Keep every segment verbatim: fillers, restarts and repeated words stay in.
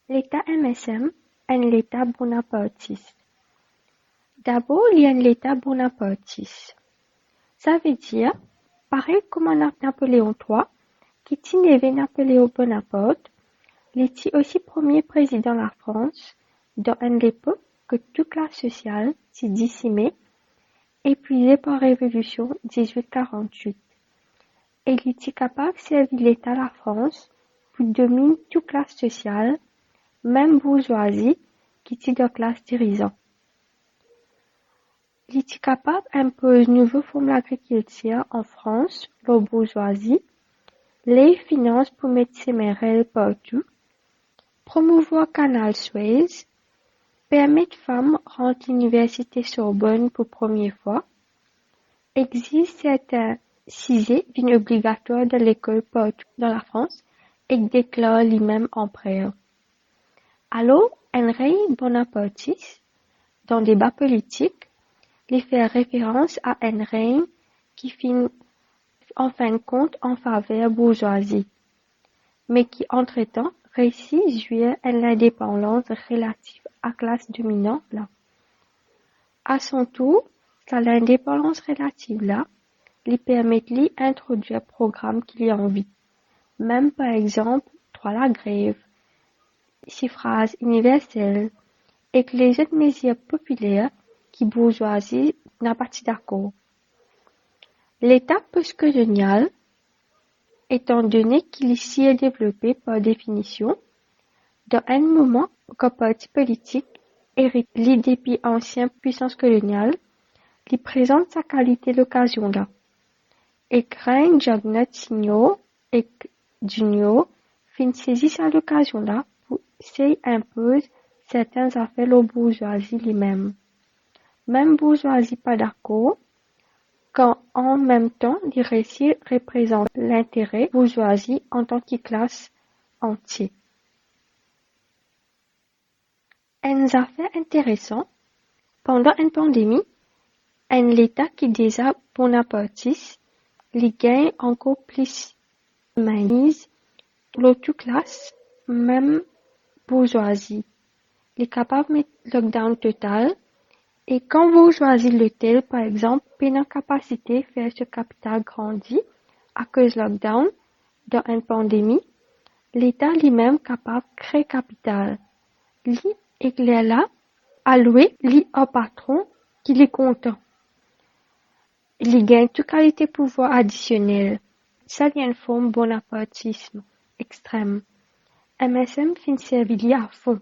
Leta M S M, enn leta bonapartis. Dabor, li enn leta bonapartis. Savedir, parey kouma Na-, Napoleon trwa, ki ti neve Napoleon Bonaparte, li ti osi premie prezidan Lafrans dan enn lepok kot tou klas sosial ti disime, epwize par Revolusion diz-wit karant-wit. E li ti kapav servi Leta Lafrans pou dominn tou klas sosial, mem bourzwazi ki ti dan klas dirizan. Li ti kapav inpoz nouvo form lagrikiltir an Frans lor bourzwazi, ley finans pou met semerel partou, promouvwar kanal Suez, permet fam rant liniversite Sorbonne pou premie fwa, exiz sertin size vinn obligatwar dan lekol partou dan Lafrans ek deklar limem anprer. Alor, enn regn bonapartis, dan deba politik, li fer referans a enn regn ki finn, anfennkont, an faver bourzwazi, me ki, antretan, reysi zwir enn lindepandans relativ a klas dominan la. A son tour, sa lindepandans relativ la, li permet li introdwir program ki li anvi, mem, par exanp, drwa lagrev, sifraz iniversel ek lezot mezir popiler ki bourzwazi napa ti dakor. Leta postkolonial, etandone ki li sirdevlope par definision, dan enn moman kan parti politik erit li depi ansien pwisans kolonial, li prezant sa kalite lokazion la. Ek regn Juggernaut Senior ek Junior finn sezi sa lokazion la pou sey inpoz sertin zafer lor bourzwazi limem. Mem bourzwazi pa dakor, kan anmemtan li reysi reprezant lintere bourzwazi antan ki klas antie. Enn zafer interesan, pandan enn pandemi, enn leta ki deza bonapartis, li gagn ankor plis mainmiz lor tou klas, mem bourzwazi. Li kapav met lockdown total, e kan bourzwazi lotel, par exanp, pena kapasite fer so kapital grandi akoz lockdown dan enn pandemi, Leta limem kapav kre kapital. Li, ek lerla, alwe li ar patron ki li kontan. Li gagn tou kalite pouvwar adisionel. Sa li enn form bonapartism extrem. M S M finn servi li afon.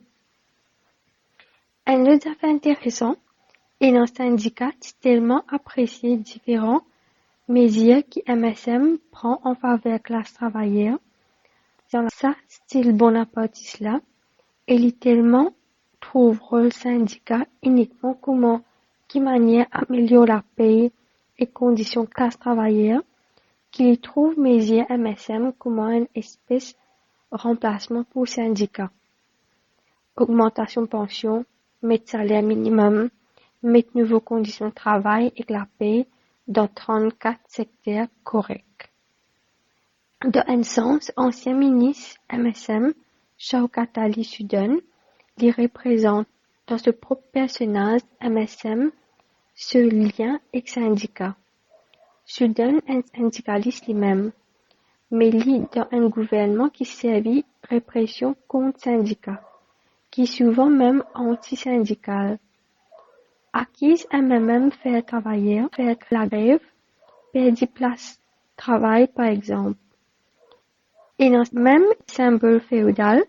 Enn lot zafer interesan, ena sindika ti telman apresie diferan mezir ki M S M pran an faver klas travayer, dan sa stil bonapartis la, e li telman trouv rol sindika inikman kouma ki manier amelior lapey ek kondision klas travayer, ki li trouv mezir M S M kouma enn espes ranplasman pou sindika. Ogmantasion pansion, met saler minimem, met nouvo kondision travay ek lapey dan trannkat sekter korek. Dan enn sans, ansien minis M S M, Shaukat Ali Sudhan, li reprezant dan so prop personaz M S M so lien ek sindika. Sudhan enn sindikalis limem, me li dan enn gouvernman ki servi represion kont sindika, ki souvan mem anti-sindikal. Akiz M M M fer travayer fer lagrev, perdi plas travay, par exanp. Ena mem sinbol feodal,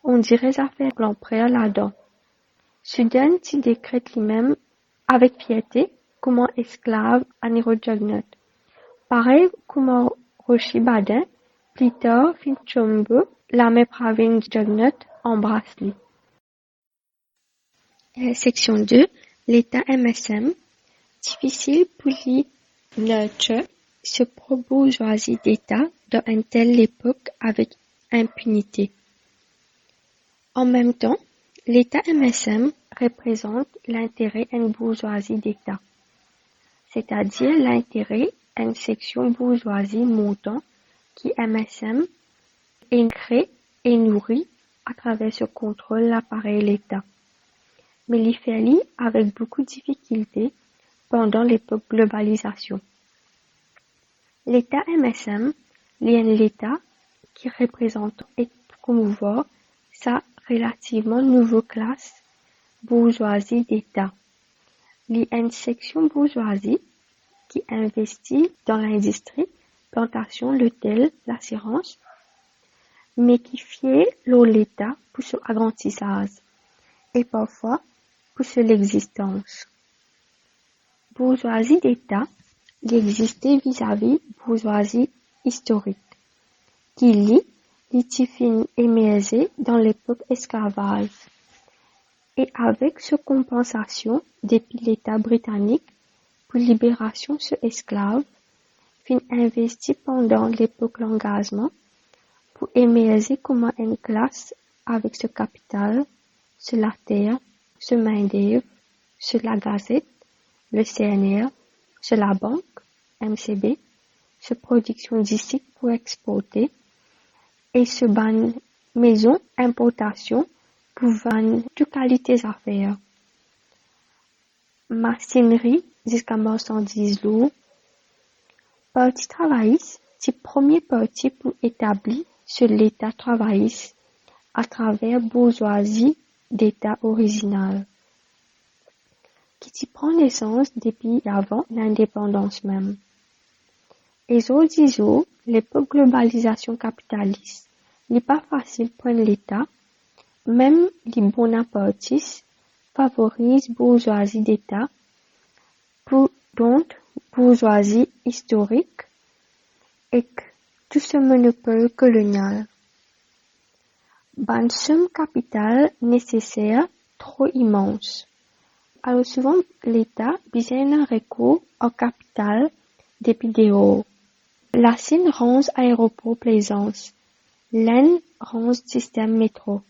on dire zafer lanprer ladan. Sudhan ti dekret limem avek fierte kouma esklav Anirudh Jugnauth. Parey kouma Rishi Badin, pli tar finn tonbe, lame Pravind Jugnauth anbras li. Eh, seksion de, Leta M S M, difisil pou li nurture so prop bourzwazi deta dan enn tel lepok avek inpinite. Anmemtan, Leta M S M reprezant lintere enn bourzwazi deta, setadir lintere enn seksion bourzwazi montan ki M S M inn kre e nouri atraver so kontrol laparey Leta, me li fer li avek boukou difikilte pandan lepok globalizasion. Leta M S M, li enn Leta ki reprezant ek promouvwar sa relativman nouvo klas bourzwazi deta. Li enn seksion bourzwazi ki investi dan lindistri, plantasion, lotel, lasirans, me ki fie lor Leta pou so agrantisaz e parfwa pou so lexistans. Bourzwazi deta, li existe vizavi bourzwazi istorik, ki li, li ti finn emerze dan lepok esklavaz. E avek so konpansasion depi Leta britanik pou liberasion so esklav, finn investi pandan lepok langazman pou emerze kouma enn klas avek so kapital, so later, so mindev, so lagazet, le C N R, so labank, M C B, so prodiksion disik pou exporte, e so bann mezon inportasion pou vann tou kalite zafer, masinri ziska marsandiz lour. Parti Travayis ti premie parti pou etabli so Leta travayis atraver bourzwazi deta orizinal, ki ti pran nesans depi avan lindepandans mem. E zordizour, lepok globalizasion kapitalis, li pa fasil pou enn Leta, mem li bonapartis, favoriz bourzwazi deta pou dont bourzwazi istorik ek tou so monopol kolonial. Bann som kapital neseser tro imans. Alor souvan Leta bizin ena rekour ar kapital depi deor. Lasinn ranz aeropor Plaisance, Lenn ranz sistem metro.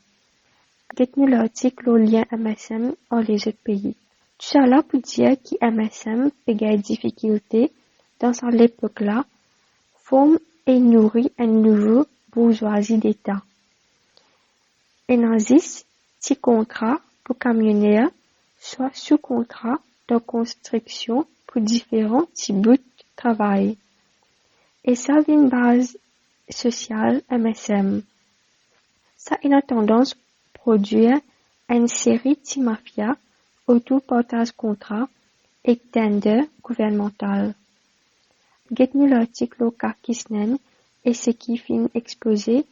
Get nou lartik lor lien M S M ar lezot pei. Tousala pou dir ki M S M pe gagn difikilte dan sa lepok la form e nouri enn nouvo bourzwazi deta. Ena zis ti kontra pou kamioner, swa sou kontra dan konstriksion pou diferan ti bout travay. E sa vinn baz sosial M S M. Sa ena tandans prodwir enn seri ti mafia otour partaz kontra ek tender gouvernmantal. Get nou lartik lor ka Kisnen e seki finn exploze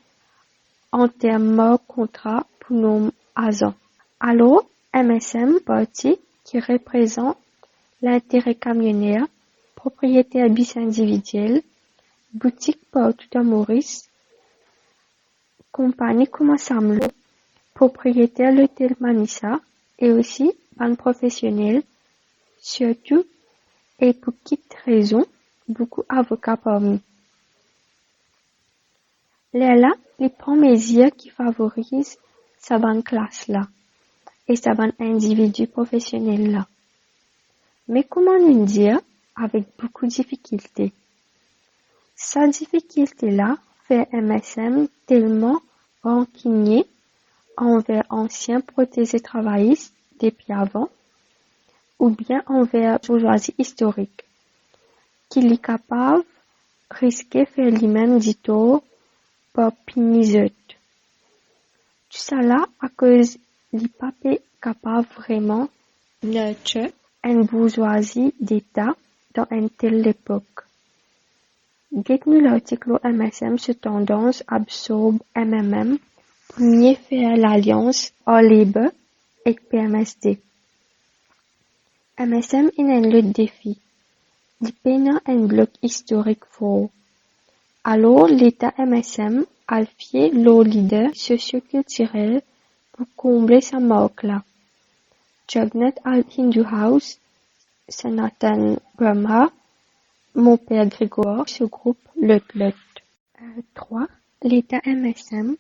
an term mark kontra pou nom azan. Alor, M S M parti ki reprezant lintere kamioner, propriyeter bis individiel, boutik partou dan Moris, konpani kouma Samlo, propriyeter lotel Manisa e osi bann profesionel, sirtou e pou kit rezon, boukou avoka parmi. Lerla li pran mezir ki favoriz sa bann klas la e sa bann individi profesionel la. Me kouma nou dir, avek boukou difikilte. Sa difikilte la fer M S M telman rankinie anver ansien proteze travayis depi avan, oubien anver bourzwazi istorik, ki li kapav riske fer limem ditor par pini zot. Tousala akoz li pa pe kapav vreman nurture enn bourzwazi deta dan enn tel lepok. Get nou lartik lor M S M so tandans absorb M M M pou mie fer lalians ar Labour ek P M S D. M S M ena enn lot defi, li pena enn blok istorik for. Alor Leta M S M al fie lor lider sosio-kiltirel pou konble sa mark la. Jugnauth Hindu House, Sanatan Brahma, Mon Père Grégoire, so group lot lot. Trwa, Leta M S M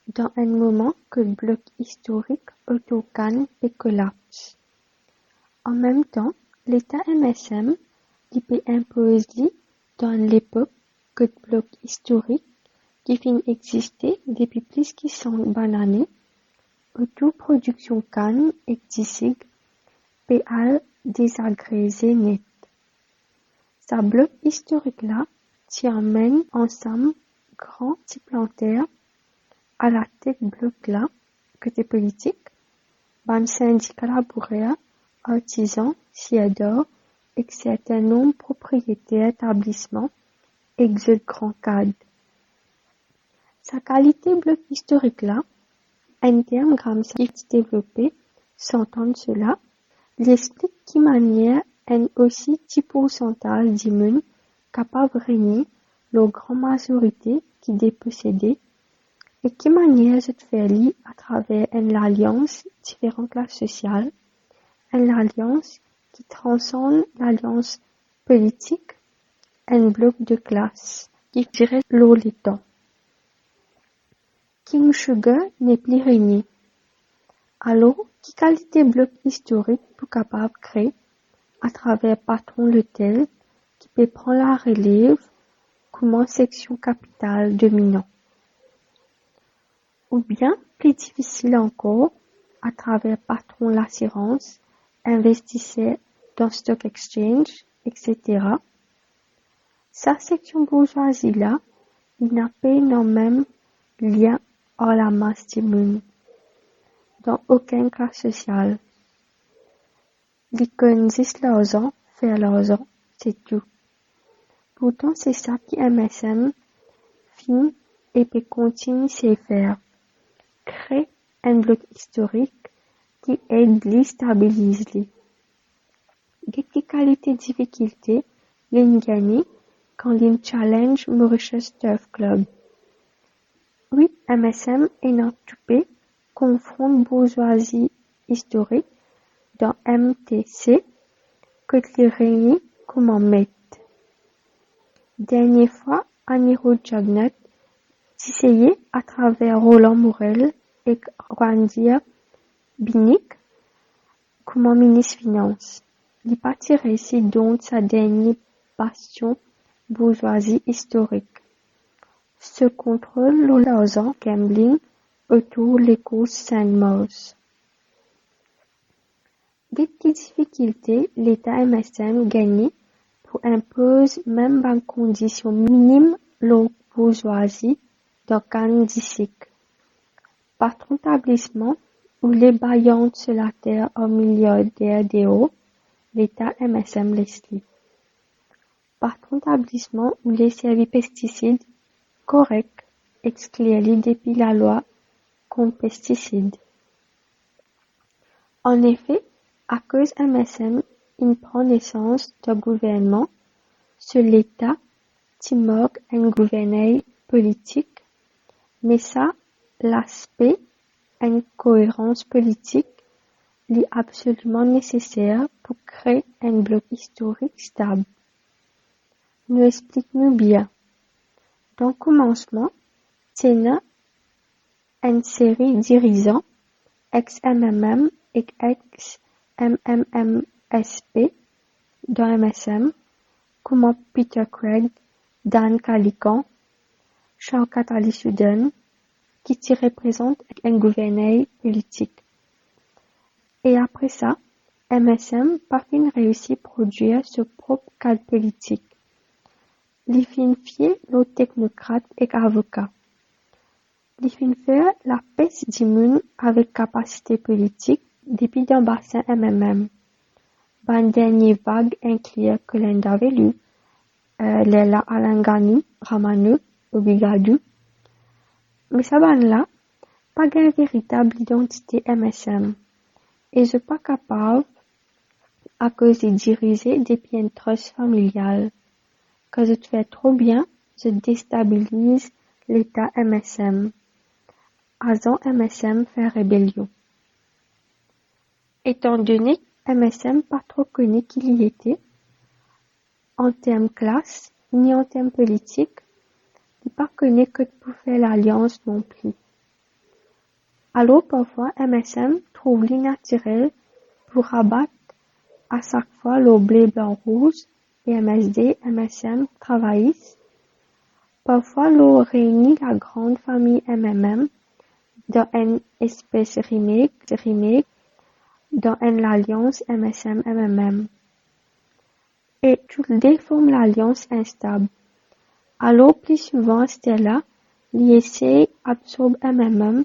dan enn moman kot blok istorik otour Kann pe kolaps. Anmemtan, Leta M S M li pe inpoz li dan enn lepok kot blok istorik ki finn existe depi plis ki san bann ane, otour prodiksion kann ek disik pe al dezagreze net. Sa blok istorik la ti amenn ansam gran ti planter alatet blok la, kote politik, bann sindika labourer, artizan, sirdar ek sertin nom propriyeter etablisman ek zot gran kad. Sa kalite blok istorik la, enn term Gramsci ti devlope san tan de sela, li explik ki manier enn osi ti poursantaz dimoun kapav renie lor gran mazorite ki deposede, e ki manier zot fer li atraver enn lalians diferan klas sosial, enn lalians ki transann lalians politik, enn blok de klas ki dire lor letan. King Sugar nepli renie. Alor, ki kalite blok istorik pou kapav kre atraver patron lotel ki pe pran larelev kouma seksion kapital dominan? Oubien, pli difisil ankor, atraver patron lasirans, investiser dan stock exchange, etsetera. Sa seksion bourzwazi la, li napa mem lien ar lamas dimoun dan okenn klas sosial. Li konn zis larzan, fer larzan, se tou. Pourtan, se sa ki M S M finn e pe kontign sey fer, kre enn blok istorik ki ed li stabiliz li. Get ki kalite difikilte linn gagne kan linn challenge Mauritius Turf Club. Wi, M S M ena toupe konfront bourzwazi istorik dan M T C, kot li renie kouma met. Dernie fwa, Anirudh Jugnauth ti seye atraver Roland Morel ek Randhir Binnick kouma minis finans. Li pa ti reysi donn sa dernie bastion bourzwazi istorik so kontrol lor larzan gambling otour lekours Saint Mawes. Get ki difikilte Leta M S M gagne pou inpoz mem bann kondision minim lor bourzwazi dan kann disik. Patron tablisman oule bayant so later ar miliarder deor, Leta M S M les li. Patron tablisman oule servi pestisid korek, exklir li depi lalwa kont pestisid. Anefe, akoz M S M inn pran nesans dan gouvernman, so Leta ti mank enn gouverney politik, me sa laspe enn koerans politik, li absoliman neseser pou kre enn blok istorik stab. Nou explik nou bien. Dan koumansman, ti ena enn seri dirizan ex M M M ek ex M M M S P dan M S M, kouma Peter Craig, Dan Kalikan, Shaukat Ali Sudhen, ki ti reprezant enn gouverney politik. E apre sa, M S M pa finn reysi prodwir so prop kad politik. Li finn fie lor teknokrat ek avoka. Li finn fer lapes dimoun avek kapasite politik depi dan basin M M M. Bann dernie vag inklir Colin Davelou, eh, lerla Alain Ganou, Ramano, Obigadou. Me sa bann la pa gagn veritab lidantite M S M e zot pa kapav akoz li dirize depi enn trust familial. Kan zot fer tro bien, zot destabiliz Leta M S M. Azan M S M fer rebelion. Etandone M S M pa tro kone ki li ete, an term klas, ni an term politik, li pa kone kot pou fer lalians non pli. Alor, parfwa, M S M trouv li natirel pou rabat a sak fwa lor ble, blan, rouz, P M S D, M S M, Travayis, Parfwa lor reyni lagran fami M M M dan enn espes remake, remake dan enn lalians M S M M M M. E toule de form lalians instab. Alor, pli souvan aster la, li esey absorb M M M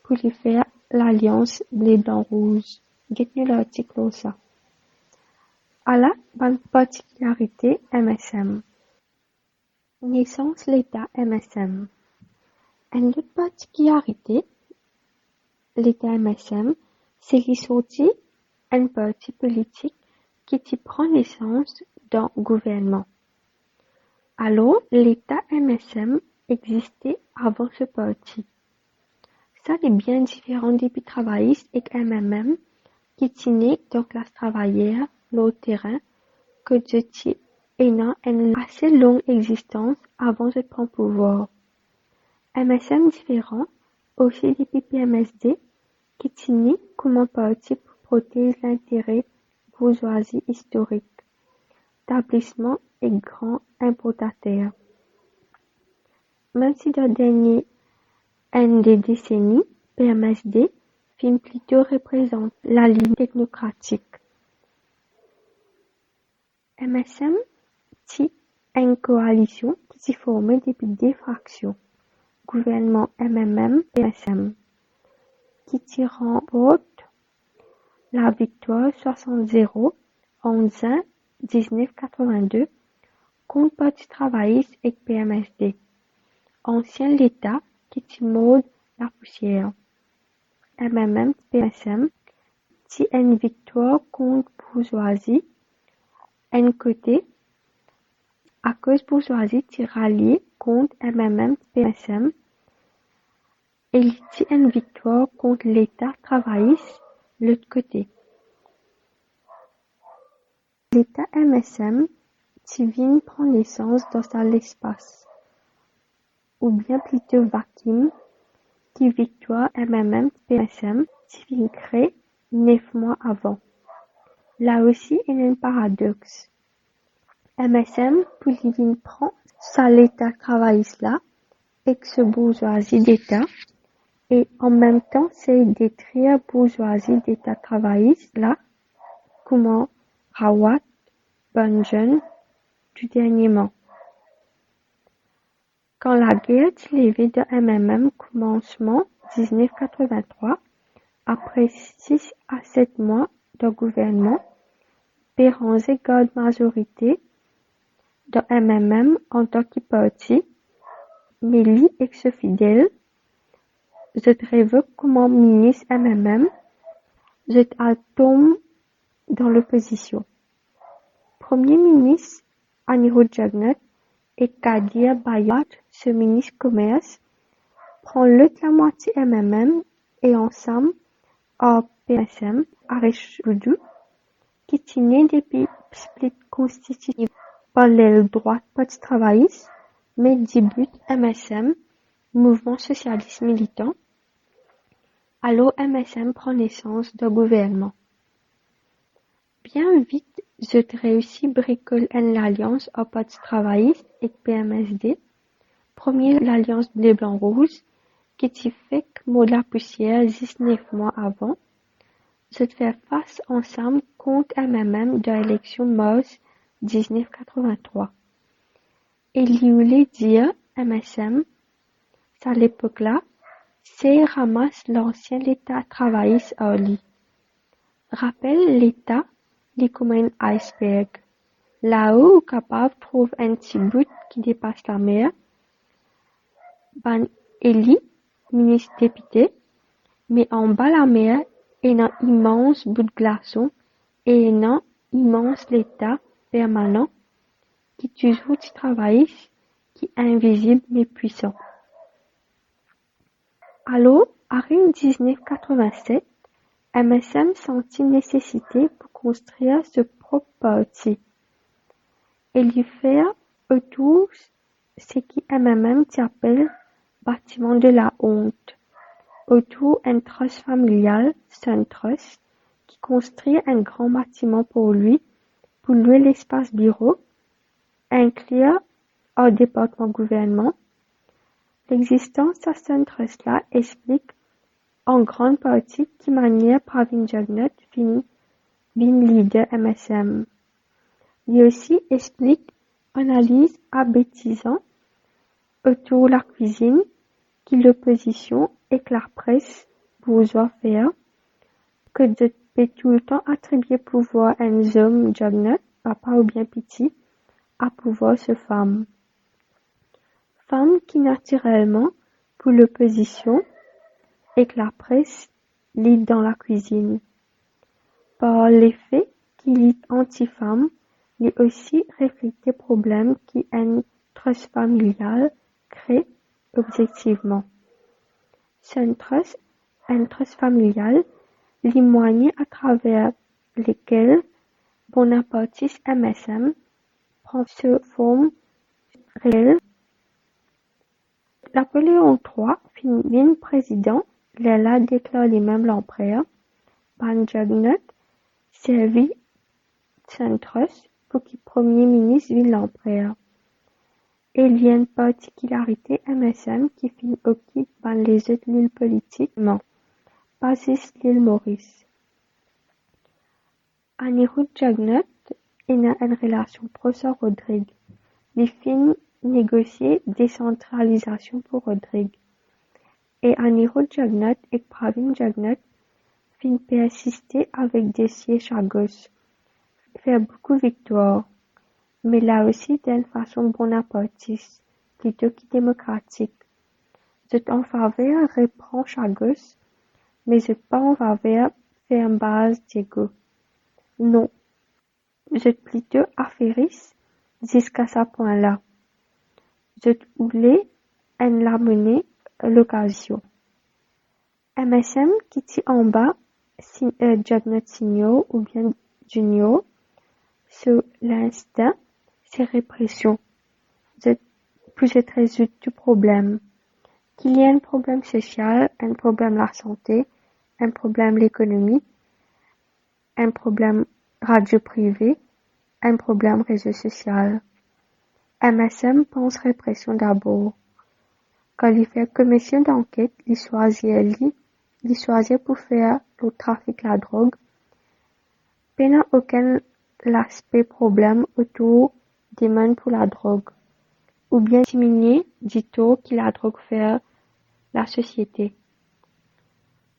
pou li fer lalians ble, blan, rouz. Get nou lartik lor sa. Ala bann partikilarite M S M. Nesans leta M S M. Enn lot partikilarite leta M S M, se li sorti enn parti politik ki ti pran nesans dan gouvernman. Alor, leta M S M existe avan se parti. Sa li bien diferan depi travayis ek M M M ki ti ne dan klas travayer lor terin, kot zot ti ena enn ase long existans avan zot pran pouvwar. M S M diferan osi depi P M S D ki ti ne kouma parti pou protez lintere bourzazi istorik, tablisman ek gran inportater. Mem si dan dernie enn de deseni, P M S D finn plito reprezant laliny teknokratik. M S M ti enn koalision ki ti forme depi de fraksion, gouvernman M M M, P M S M, ki ti ranport laviktwar swasant zero an zin diznef katrovin-de kont Parti Travayis ek P M S D, ansien leta ki ti mord lapousier. M M M, P M S M ti enn viktwar kont bourzwazi enn kote, akoz bourzwazi ti ralie kont M M M, P M S M, e li ti enn viktwar kont leta travayis lot kote. Leta M S M ti vinn pran nesans dan sa lespas, oubien plito vakim, ki viktwar M M M, P M S M ti vinn kre nef mwa avan. La osi, ena enn paradox. M S M, pou li vinn pran sa leta travayis la ek so bourzwazi deta, e anmemtan sey detrir bourzwazi deta travayis la, kouma Rawat, Banjan, tou dernieman. Kan lager ti leve dan M M M koumansman diznef katrovin-trwa, apre sis a set mwa dan gouvernman, Beranze gard mazorite dan M M M antan ki parti, me li ek so fidel, zot revok kouma minis M M M, zot al tom dan lopozision. Premie minis Anirudh Jugnauth ek Kadir Bayat, so minis komers, pran lot lamwatie M M M e ansam ar P M S M, Harish Boudou, ki ti ne depi split konstitite par lel drwat Parti Travayis, me dibout M S M, Mouvman Sosialis Militan, alor M S M pran nesans dan gouvernman. Bien vit, zot reysi brikol enn lalians ar Parti Travayis ek P M S D, premie lalians ble blan rouz, ki ti fek mord lapousier zis nef mwa avan. Zot fer fas ansam kont M M M dan eleksion mars diznef katrovin-trwa. E li oule dir M S M, sa lepok la, sey ramas lansien leta travayis ar li. Rapel, leta, li kouma enn iceberg. Lao, ou kapav trouv enn ti bout ki depas lamer, bann eli, minis, depite, me anba lamer, ena imans bout glason e ena imans leta permanan ki touzour ti travayis, ki invizib me pwisan. Alor, ariv diznef katrovin-set, M S M santi nesesite pou konstrir so prop parti e li fer otour seki M M M ti apel batiman de la ont, otour enn trust familial, Sun Trust, ki konstrir enn gran batiman pou li, pou lwe lespas biro, inklir ar departman gouvernman, Lexistans sa Sun Trust la explik an grann parti ki manier Pravin Jugnauth finn vinn lider M S M. Li osi explik analiz abetizan otour lakwizinn ki lopozision ek lapres bourzwa fer, kot zot pe toultan atribie pouvwar enn zom, Jugnauth, papa oubien piti, a pouvwar so fam. Fam ki natirelman pou lopozision ek lapres li dan lakwizinn. Par lefe ki li anti-fam, li osi reflekte problem ki enn trust familial kre objektivman. Sun Trust, enn trust familial, li mwaye atraver lekel bonapartis M S M pran so form reel. Napoleon trwa finn vinn prezidan, lerla deklar limem lanper, bann Jugnauth servi Sun Trust pou ki premie minis vinn lanper. E li enn partikilarite M S M ki finn okip bann lezot lil politikman, pa zis lil Moris. Anirudh Jugnauth ena enn relasion pros ar Rodrig. Li finn negosie desantralizasion pou Rodrig. E Anirudh Jugnauth ek Pravin Jugnauth finn persiste avek dosie Chagos, fer boukou viktwar, me la osi dan enn fason bonapartis plito ki demokratik. Zot anfaver repran Chagos, me zot pa anfaver ferm baz Diego. Non, zot plito aferis ziska sa pwin la. Zot oule enn lamone lokazion. M S M ki ti anba si-, eh, Jugnauth Senior oubien Junior, so linstin se represion. Zot, pou zot rezoud tou problem. Ki li enn problem sosial, enn problem lasante, enn problem lekonomi, enn problem radio prive, enn problem rezo sosial. M S M pans represion dabor. Kan li fer komision danket, li swazir li, li swazir pou fer lor trafik ladrog. Pena okenn laspe problem otour demann pou ladrog, oubien diminie ditor ki ladrog fer lasosiete.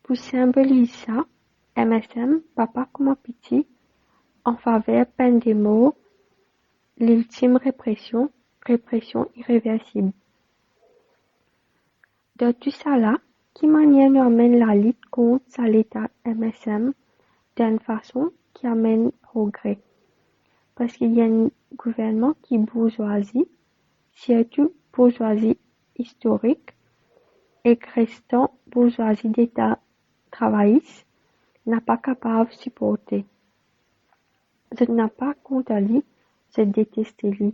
Pou sinboliz sa, M S M, papa kouma piti, anfaver penn de mor, liltim represion, represion ireversib. Dan tousala, ki manier nou amenn lalit kont sa leta M S M dan enn fason ki amenn progre? Parski li enn gouvernman ki bourzwazi, sirtou bourzwazi istorik, ek restan bourzwazi deta travayis, napa kapav siporte. Zot napa kont ar li, zot deteste li.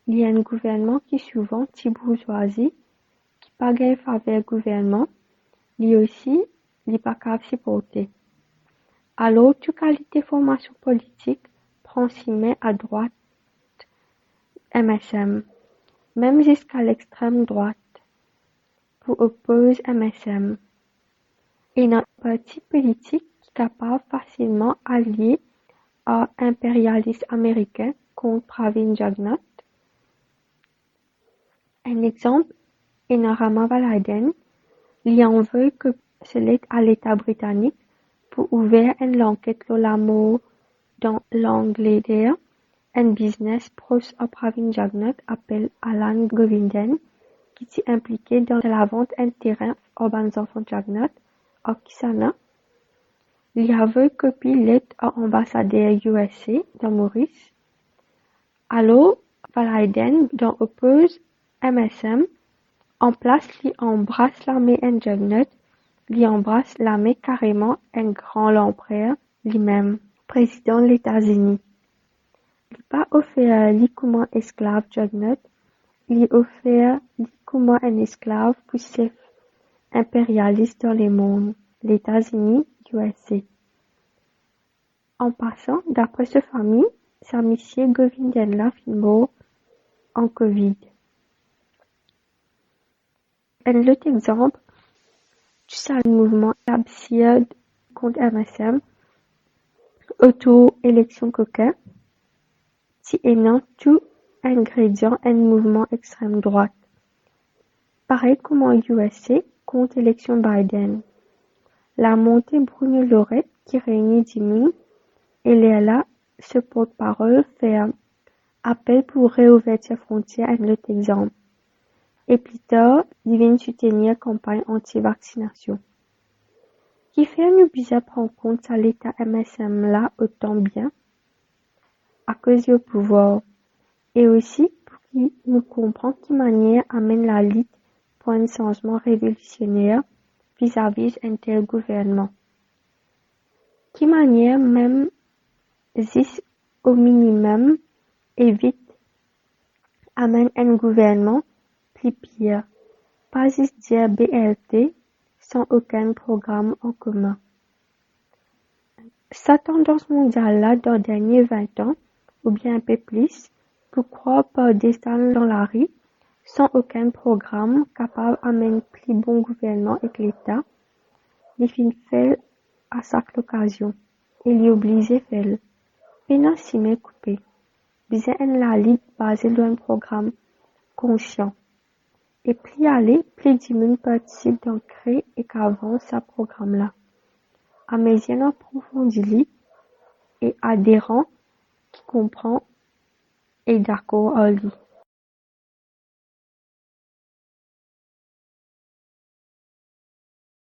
Li enn gouvernman ki souvan ti bourzwazi, ki pa gagn faver gouvernman, li osi, li pa kav siporte. Alor, tou kalite formasion politik pran sime adrwat M S M, mem ziska lextrem drwat, pou opoz M S M. Ena parti politik ki kapav fasilman alie ar inperialis amerikin kont Pravin Jugnauth. Enn exanp, ena Rama Valaiden, li anvoy kopi so let a Leta britanik pou ouver enn lanket lor lamor dan Langleader, enn biznes pros ar Pravin Jugnauth apel Alan Govindan, ki ti inplike dan lavant enn terin ar bann zanfan Jugnauth, ar kisannla. Li avoy kopi let ar anbasader U S A dan Moris. Alor, Valaiden dan opoz M S M, anplas li anbras lame enn Jugnauth, li anbras lame kareman enn gran lanper, limem, Prezidan Letazini. Li pa ofer li kouma esklav Jugnauth, li ofer li kouma enn esklav pou sef inperialis dan lemond, Letazini, U S A. An pasan, dapre so fami, sa misie Govindan la finn mor an Covid. Enn lot exanp, tou sa mouvman absird kont M S M, otour eleksion kokin, ti ena tou ingredian enn mouvman extrem drwat. Parey kouma U S A kont eleksion Biden. Lamonte Bruno Lorette ki reyni dimoun, e lerla so portparol fer apel pou reouvertir frontier enn lot exanp. E pli tar, li vinn soutenir kanpagn anti-vaksinasion. Kifer nou bizin pran kont sa leta M S M la otan bien? Akoz li o pouvwar. E osi pou ki nou konpran ki manier amenn lalit pou enn sanzman revolisioner vizavi enn tel gouvernman. Ki manier mem zis o minimem evit amenn enn gouvernman pli pir, pa zis dir B L T san okenn program an komin. Sa tandans mondial la dan dernie vin an oubien inpe plis, pou krwar par desann dan lari san okenn program kapav amenn pli bon gouvernman ek leta, li finn fer a sak lokazion e li oblize fer. Pena sime koupe. Bizin enn lalit baze lor enn program konsian. E pli ale, pli dimoun partisip dan kree ek avans sa program la. Amezir nou aprofondi li e aderan ki konpran e dakor ar li.